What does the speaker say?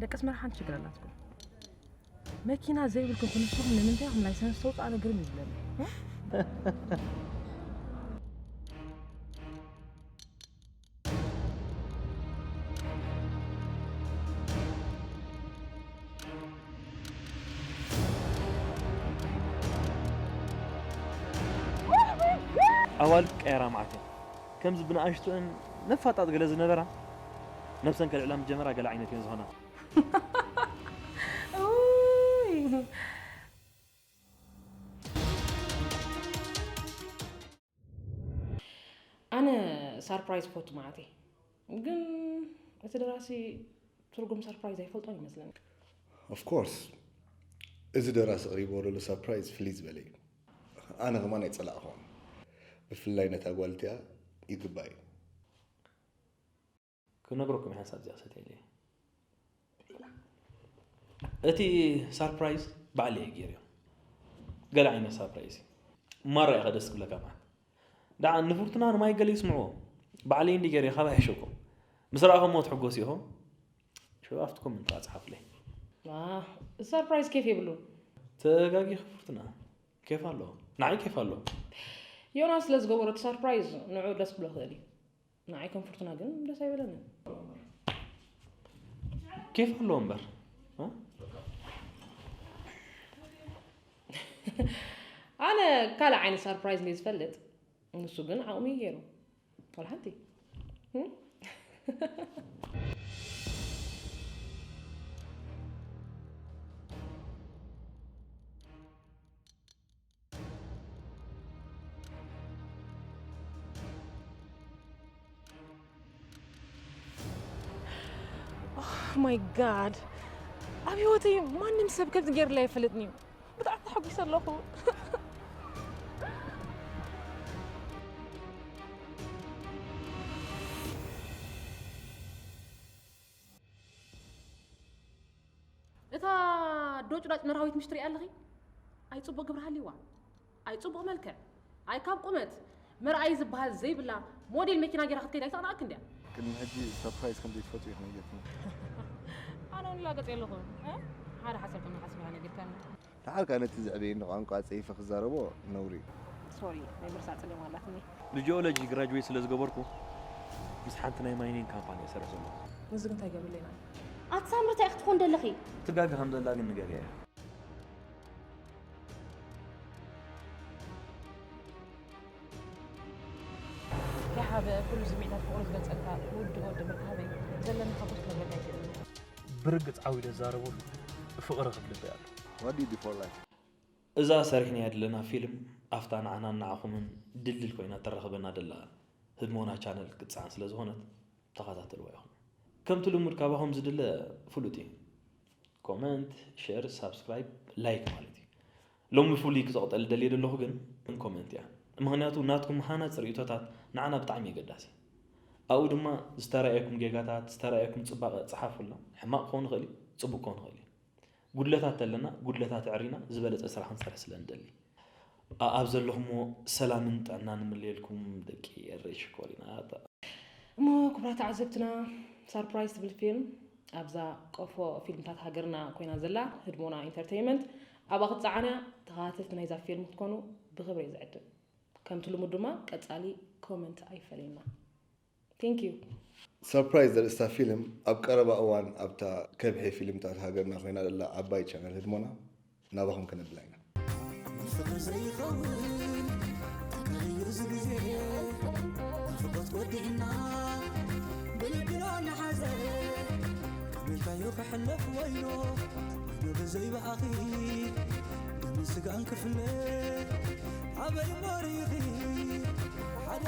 ደቂ ኣስመራ ሓንቲ ሽግር ኣላትኩም። መኪና ዘይብልኩም ክንስኹም ንምንታይ ኢኹም ላይሰንስ ተውፅኣ? ኣነ ግርም ይብለኒ። ኣዋልድ ቀያራ መዓት እየን። ከምዚ ብንኣሽቱእን ነፋጣት ገለ ዝነበራ ነብሰን ከልዕላ ምስ ጀመራ ገለ ዓይነት እየን ዝኾና። ኡይ። ኣነ ሳርፕራይዝ ክፈቱ መዓት እየ፣ ግን እቲ ደራሲ ትርጉም ሳርፕራይዝ ኣይፈልጦን ይመስለኒ። Of course፣ እዚ ደራሲ ኣቕሪብዎ ዘሎ ሳርፕራይዝ ፍልይ ዝበለ እዩ። ኣነ ከማን ኣይጸላእኹዎን፣ ብፍላይ ነታ ጓል እቲኣ ይግባእ እዩ። ክነግረኩም እየ ሓንሳብ እዚኣ ሰትያ ኢለ። እቲ ሳርፕራይዝ ባዕለይ እየ ገይረዮ። ገለ ዓይነት ሳርፕራይዝ እዩ። ማራ ኢኻ ደስ ክብለካ መዓት። ደኣ ንፍርቱና ንማይ ገለ ይስምዕዎ። ባዕለይ እንዲ ገይረዮ ካባይ ይሕሸኩም። ምስ ረኣኹምዎ ትሕጎሱ ኢኹም። ሽዑ ኣብቲ ኮመንት ጸሓፉለይ። ሰርፕራይዝ ኬፍ የብሉን። ተጋጊኺ ፍርቱና። ኬፍ ኣለዎ። ንዓይ ኬፍ ኣለዎ። ዮናስ ስለ ዝገበሮ እቲ ሰርፕራይዝ ንዑ ደስ ክብሎ ክእል እዩ። ንዓይ ከም ፍርቱና ግን ደስ ኣይበለንን። ኬፍ ኣለዎ እምበር። እ? ኣነ ካልእ ዓይነት ሰርፕራይዝ እንደ ዝፈልጥ ንሱ ግን ዓቕሚ እዩ ገይሩ። ዋላ ሓንቲ። ማይ ጋድ፣ ኣብ ህይወተይ ማንም ሰብ ከምዚ ገይሩላ ኣይፈልጥን እዩ። ብጣዕሚ ተሓጒሰ ኣለኹ። እታ ዶጭዳጭ መርሃዊት ምሽ ትሪኣ ኣለኺ? ኣይ ጽቡቕ ግብሪ ሃልይዋ፣ ኣይ ጽቡቕ መልክዕ፣ ኣይ ካብ ቁመት መርኣዪ ዝበሃል ዘይብላ ሞዴል መኪና ገይራ ክትከይድ ኣይተቕንኣክን ድያ? ቅድሚ ሕጂ ሰርፕራይዝ ከም ዘይትፈትዊ ኢኺ ነጊርክኒ። ኣነ እውን ላገጽ የለኹን። እ? ሓደ ሓሳብ ከም ሓስብካ ነጊርካኒ። ደሓር ከኣ ነቲ ዘዕበየኒ ቋንቋ ጸይፈ ክዛረቦ ነውሪ እዩ። ሶሪ፣ ናይ ምርሳዕ ጸገም ኣላትኒ። ንጂኦሎጂ ግራጁዌት ስለ ዝገበርኩ ምስ ሓንቲ ናይ ማይኒንግ ካምፓኒ እየ ሰርሕ ዘለኹ። እዚ ግን እንታይ ገብርለይ ማለት? ኣቲ ሳምሪ እንታይ ክትኾን ደለኺ? ትጋገ ከም ዘላ ግን ንገርያ እያ። ደሓበ ኩሉ ስምዒታት ፍቕሩ ዝገልጸልካ ውዲ ወዲ ምርካበይ ዘለኒ ሓጎስ ክነግረካ ኣይክእልን። ብርግጽ ዓው ኢለ ዝዛረበሉ ፍቕሪ ክብልበይ ኣሎ። What do you do for life? እዛ ሰሪሕናያ ዘለና ፊልም ኣብታ ንዓናን ንዓኹምን ድልድል ኮይና ተራኽበና ደላ ህድሞና ቻነል ክትጸዓን ስለ ዝኾነት ተኸታተልዋ ኢኹም። ከምቲ ልሙድ ካባኹም ዝድለ ፍሉጥ እዩ። ኮመንት፣ ሼር፣ ሳብስክራይብ፣ ላይክ ማለት እዩ። ሎሚ ፍሉይ ክጸቕጠል ደልየ ዘለኹ ግን ኮመንት እያ። ምኽንያቱ ናትኩም ሃናጺ ርእይቶታት ንዓና ብጣዕሚ ኣገዳሲ። ኣብኡ ድማ ዝተራእየኩም ጌጋታት፣ ዝተራእየኩም ጽባቐ ጸሓፉልና። ሕማቕ ክኸውን ይኽእል እዩ፣ ጽቡቕ ክኸውን ይኽእል እዩ። ጉድለታት ተለና ጉድለታት ኣዕሪና ዝበለጸ ስራሕ ክንሰርሕ ስለ ንደሊ። ኣብ ዘለኹሞ ሰላምን ጥዕናን ንምነየልኩም ደቂ ኤረይ ሽኮሪናት። እሞ ክቡራት ተዓዘብትና፣ ሳርፕራይዝ ትብል ፊልም ኣብዛ ቆፎ ፊልምታት ሃገርና ኮይና ዘላ ህድሞና ኢንተርተይመንት ኣብኣ ክትፀዓና ተኸታተልቲ ናይዛ ፊልም ክትኮኑ ብኽብሪ እየ ዝዕድም። ከምቲ ልሙድ ድማ ቀፃሊ ኮመንት ኣይፈለየና። Thank you። ሰርፕራይዝ ዘርእስታ ፊልም ኣብ ቀረባ እዋን ኣብታ ከብሒ ፊልምታት ሃገርና ኮይና ዘላ ዓባይ ቻነል ህድሞና ናባኹም ከነብላ ኢና። ፍቕሪ ዘይኸውን ተጋይር እዚ ግዜ ናፍቖት ወዲእና ብልብና ንሓዘ ከመልካዮ ክሕለፍ ወይኖ ወይኖ ብዘይ ብኣኺ ደምን ስጋን ክፍለ ኣበይ እሞ ርኢኺ ሓደ